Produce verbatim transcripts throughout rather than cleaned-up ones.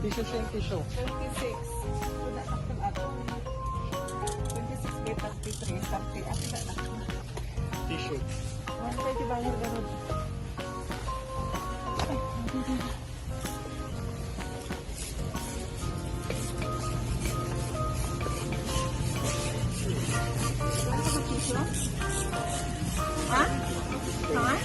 Tissue siya, tissue. Twenty-six. Wala ka pala ato. Twenty-six by thirty-three, thirty. Ati na na. Tissue. One thirty ba yung ganun? Ha? Ha?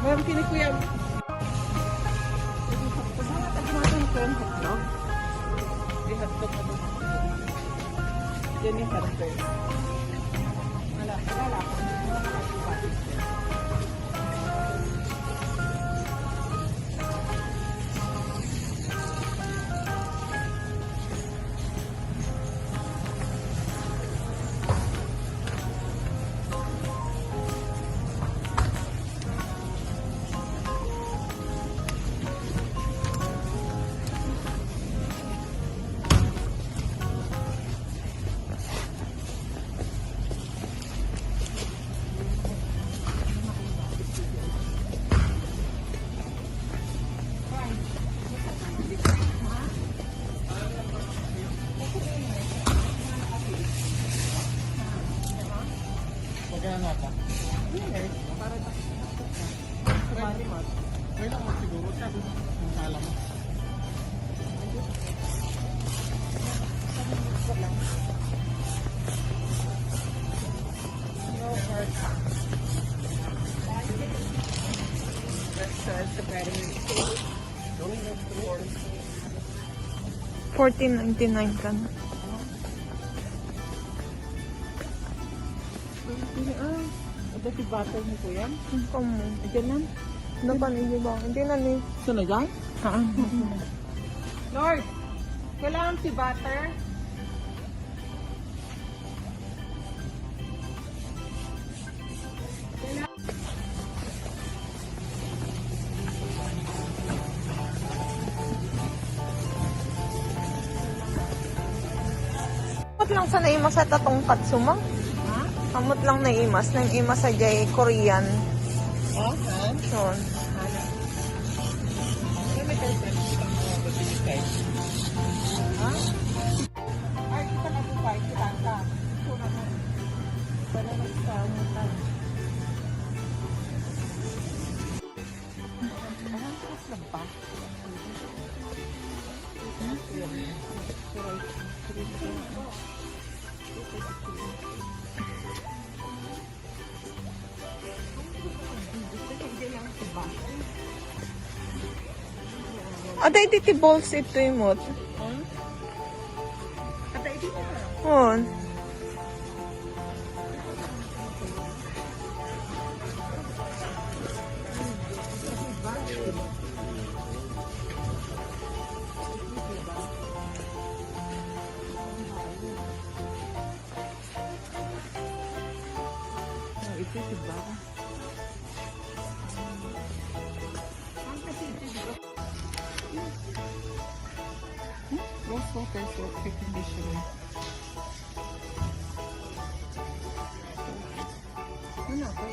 Meron kini Kuya. Kasama tayo natin ko yung hotdog. Di hotdog na to. Yan yung hotdog. Wala, wala. Magkano nga pa? Pwede lang siguro. Kaso, ang kala mo. Fourteen ninety-nine ka na. Ay, ada si butter ni Kuya. Ang kamo. Ayan na. Napan iyo ba? Hindi na ni. Sino yan? Ah. Lord, kailangan si butter. Amot lang sa naimas at atong katsuma. Ha? Amot lang naimas. Naimas sa jay Korean. Oh, ha? Yun. Ano may kalsada? Ha? Ay, kita na po ba? Kita ka. Ito na po. Wala na sa amutan. Ang taas lang pa. Ada iti ti balls ito imot. On. Oh, ito, diba? Hmm? Rose water soap, reconditioner. Ano to?